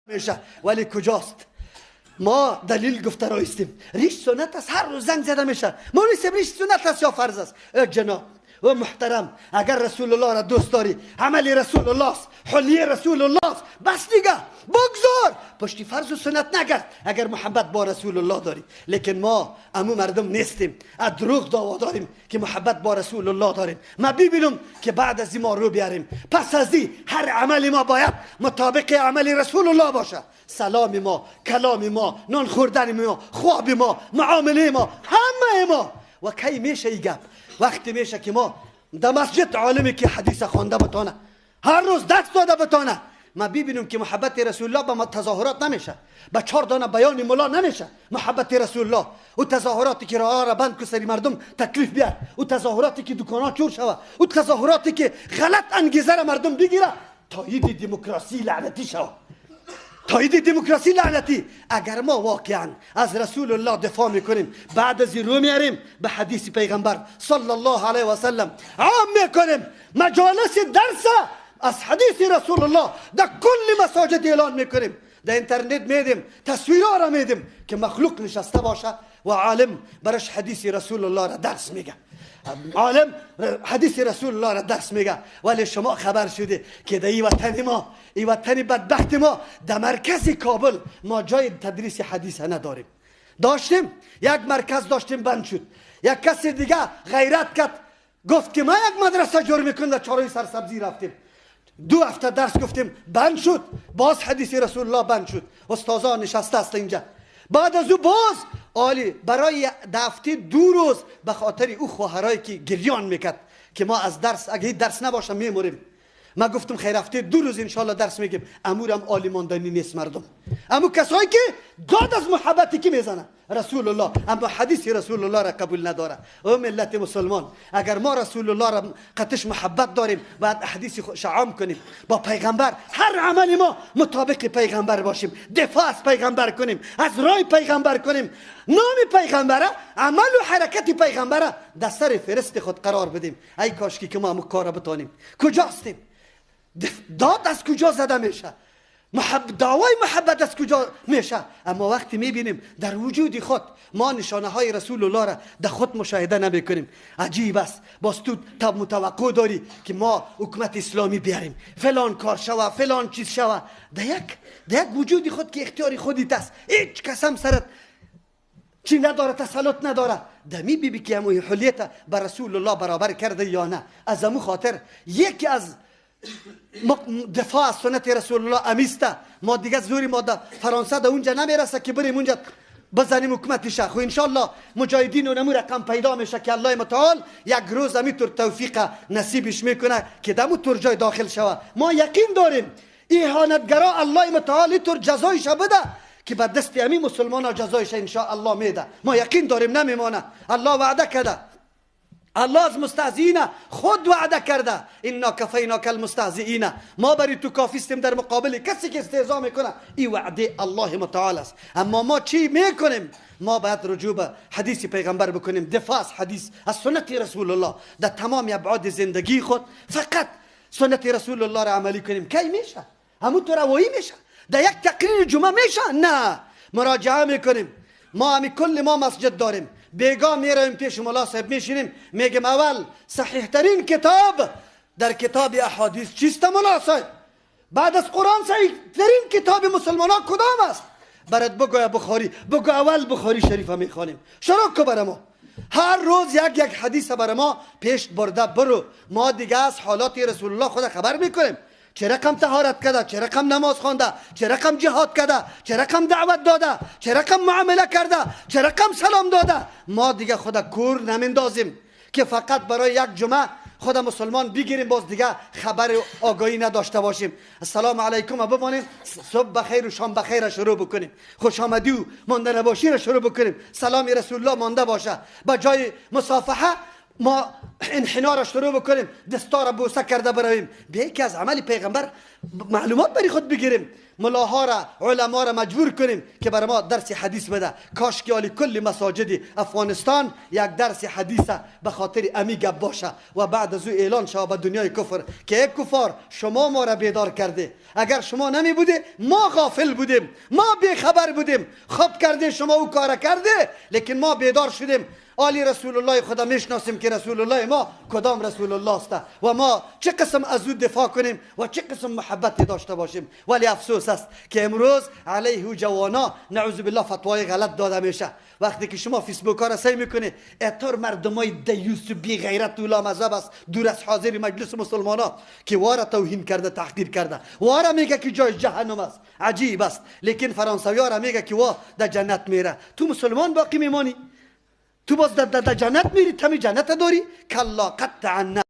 میشه، ولی کجاست؟ ما دلیل گفته رایستیم. ریش سنت است، هر روز زنگ زده میشه. ما نیستیم ریش سنت است یا فرض است. جناب و محترم، اگر رسول الله را دوست داری، عمل رسول الله است، حلیه رسول الله است، بس دیگه بگذار، پشتی فرض و سنت نگرد اگر محبت با رسول الله داری. لیکن ما امو مردم نیستیم، از دروغ دعوا داریم که محبت با رسول الله داریم. ما ببینم که بعد از ما رو بیاریم، پس از این هر عمل ما باید مطابق عمل رسول الله باشه. سلام ما، کلام ما، نان خوردن ما، خواب ما، معامله ما، همه ما. و کی میشه این گپ؟ وقتی میشه که ما در مسجد عالمی که حدیث خوانده بتانه، هر روز دست داده بتانه، ما ببینیم که محبت رسول الله به تظاهرات نمیشه، به چهار دانه بیان ملا نمیشه. محبت رسول الله او تظاهراتی که راه را بند که سری مردم تکلیف بیار، او تظاهراتی که دکان‌ها چور شوه، او تظاهراتی که غلط انگیزه را مردم بگیره، تایید دموکراسی لعنتی شوه، تایید دموکراسی لعنتی. اگر ما واقعا از رسول الله دفاع میکنیم، بعد از رو میاریم به حدیث پیغمبر صلی الله علیه و سلم عام میکنیم، مجالس درس از حدیث رسول الله در کل مساجد اعلان میکنیم، در اینترنت میدیم، تصویرها را میدیم که مخلوق نشسته باشه و عالم برش حدیث رسول الله را درس میگه، عالم حدیث رسول الله را درس میگه. ولی شما خبر شده که در این وطن ما، این وطن بدبخت ما، در مرکز کابل ما جای تدریس حدیث نداریم. داشتیم یک مرکز داشتیم، بند شد. یک کسی دیگه غیرت کرد، گفت که ما یک مدرسه جور میکنم، در چهارراه سرسبزی رفتیم، 2 هفته درس گفتیم، بند شد. باز حدیث رسول الله بند شد. استادان نشسته است اینجا. بعد از او باز عالی برای دفته 2 روز به خاطر او خواهرایی که گریان میکرد که ما از درس اگه درس نباشه میموریم، ما گفتم خیر هفته 2 روز انشالله درس میگیم. امورم عالی ماندنی نیست مردم، امو کسایی که داد از محبتی که میزنه رسول الله، اما حدیث رسول الله را قبول نداره. او ملت مسلمان، اگر ما رسول الله را قطش محبت داریم، باید حدیث شعام کنیم با پیغمبر، هر عمل ما مطابق پیغمبر باشیم، دفاع از پیغمبر کنیم، از رای پیغمبر کنیم، نام پیغمبره، عمل و حرکت پیغمبره در سر فرست خود قرار بدیم. ای کاشکی که ما همون کار بتانیم. کجاستیم؟ داد از کجا زده میشه؟ دعوای محبت از کجا میشه؟ اما وقتی میبینیم در وجود خود ما نشانه های رسول الله را در خود مشاهده نمیکنیم، عجیب است. باز تو متوقع داری که ما حکومت اسلامی بیاریم، فلان کار شوه، فلان چیز شوه. در یک وجود خود که اختیار خودت است، هیچ کس هم سرت چی نداره، تسلط نداره. دمی بی بی که همون حلیت به رسول الله برابر کرده یا نه. از امو خاطر یکی از دفاع از سنت رسول الله امیسته. ما دیگه زوری ما در فرانسه در اونجا نمیرسه که بریم اونجا بزنیم حکومتش. خو انشالله مجاهدین و نمو رقم پیدا میشه که الله متعال یک روز امیتور توفیق نصیبش میکنه که دمو تور جای داخل شوه. ما یقین داریم اهانتگرا الله متعال تور جزایش بده که به دست امی مسلمان ها جزایش انشاءالله میده. ما یقین داریم نمیمانه. الله وعده کرده، الله از مستهزئین خود وعده کرده، انا کفیناک المستهزئین، ما برای تو کافیستیم در مقابل کسی که استهزا میکنه. این وعده الله متعال است. اما ما چی میکنیم؟ ما باید رجوع به حدیث پیغمبر بکنیم، دفاع از حدیث، از سنت رسول الله در تمام ابعاد زندگی خود. فقط سنت رسول الله را عملی کنیم. کی میشه؟ همون تو روایی میشه؟ در یک تقریر جمعه میشه؟ نه، مراجعه میکنیم. ما همی کل ما مسجد داریم، بیگاه میرویم پیش مولا صاحب میشینیم، میگیم اول صحیح ترین کتاب در کتاب احادیث چیست مولا صاحب؟ بعد از قرآن صحیح ترین کتاب مسلمان ها کدام است؟ برات بگو بخاری، بگو اول بخاری شریف میخوانیم. شروع کو بر ما هر روز یک یک حدیث بر ما پیش برده برو. ما دیگه از حالات رسول الله خود خبر میکنیم، چه رقم طهارت کرده، چه رقم نماز خوانده، چه رقم جهاد کرده، چه رقم دعوت داده، چه رقم معامله کرده، چه رقم سلام داده. ما دیگه خود کور نمیندازیم که فقط برای یک جمعه خود مسلمان بگیریم، باز دیگه خبر آگاهی نداشته باشیم. السلام علیکم بمانیم، صبح بخیر و شام بخیر شروع بکنیم، خوش آمدی و مانده نباشی را شروع بکنیم، سلام رسول الله مانده باشه. با جای مصافحه ما انحنا را شروع بکنیم، دستا را بوسه کرده برویم. بیا که از عمل پیغمبر معلومات برای خود بگیریم، ملاها را، علما را مجبور کنیم که بر ما درس حدیث بده. کاش که آلی کل مساجد افغانستان یک درس حدیث به خاطر امی گپ باشه و بعد از او اعلان شود به دنیای کفر که یک کفار شما ما را بیدار کرده، اگر شما نمی بوده ما غافل بودیم، ما بیخبر بودیم، خواب کرده شما او کار کرده، لیکن ما بیدار شدیم. آلی رسول الله خدا میشناسیم که رسول الله ما کدام رسول الله است و ما چه قسم از او دفاع کنیم و چه قسم محبت داشته باشیم. ولی افسوس است که امروز علیه جوانا نعوذ بالله فتوای غلط داده میشه. وقتی که شما فیسبوک ها را سی میکنی، اطور مردمای دیوس و بی غیرت و لامذهب است دور از حاضر مجلس مسلمان ها که وارا توهین کرده، تحقیر کرده، وارا میگه که جای جهنم است. عجیب است. لیکن فرانسوی ها را میگه که وا در جنت میره، تو مسلمان باقی میمانی، تو باز در جنت میری، تمی جنت داری. کلا قطعا نه.